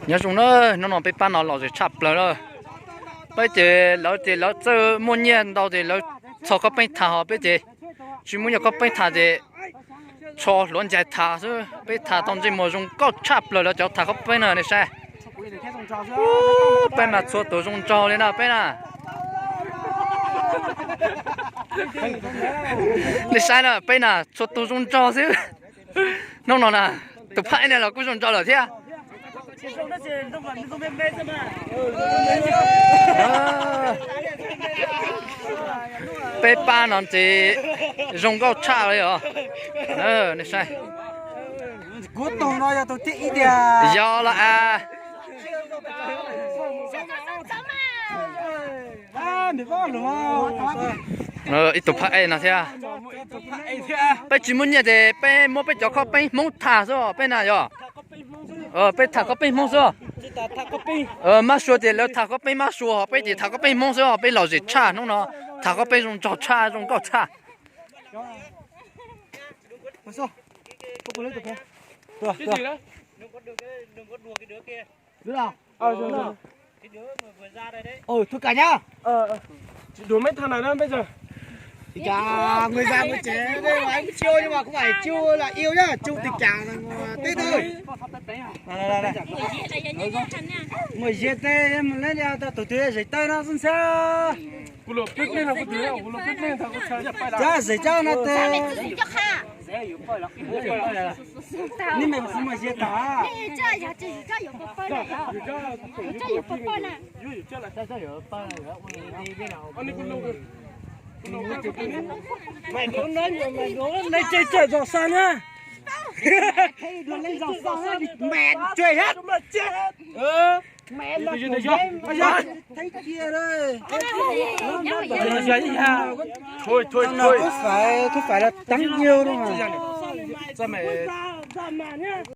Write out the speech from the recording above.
Nyob zoo na, hnub no peb pab no lom zem tshaj plaws na. Peb ces lawv ces lawv txawj muaj nyiaj ntau ces lawv txhos khob peeb tham, ho peb ces tsis muaj nyiaj khob peeb tham ces tso hluav ncaig tham xwb. Peb tham tau ntsej muag zoo nkauj tshaj plaws lawv cov tham khob peeb na nej saib. Peb mas txhua tus zoo nraug li na peb na. Nej saib na, peb na txhua tus zoo nraug xwb. Hnub no na, tus phaj ej no los kuj zoo nraug lawm thiab. Peb pab no ces zoo nkauj tshaj li os. Nej saib. Kuv tus no yog tus thib ib tiag. Yog los as. Ib tug phaj ej no thiab. Peb tsis muaj nyiaj ces peb muab peb cov khob peeb Hmoob tham xwb os peb na yog. Peb tham khob peeb Hmoob xwb. Mab Suav ces lawv tham khob peeb Mab Suav, ho peb ces tham khob peeb Hmoob xwb os. Peb lom zem tshaj hnub no, tham khob peeb zoo nraug tshaj zoo nkauj tshaj. Tus cov người già người trẻ đây mà anh chiêu nhưng mà không phải chiêu là yêu nhá, chiêu tình cảm là Tết thôi. Mùa dê tê mà lấy ra tao tổ tuyến giấy tờ nó xinh xắn. Cov giấy tờ nó tê. Ni mày mùa dê tả. Mày đố nói nhiều, mày đố lấy chơi chơi giò xoan nhá. Đố lấy giò xoan nhá, mẹ chơi hết. Mẹ nó thấy kia đây. Thôi, thôi, thôi. Có phải, có phải là Tấn Yêu đâu mà. Sao mày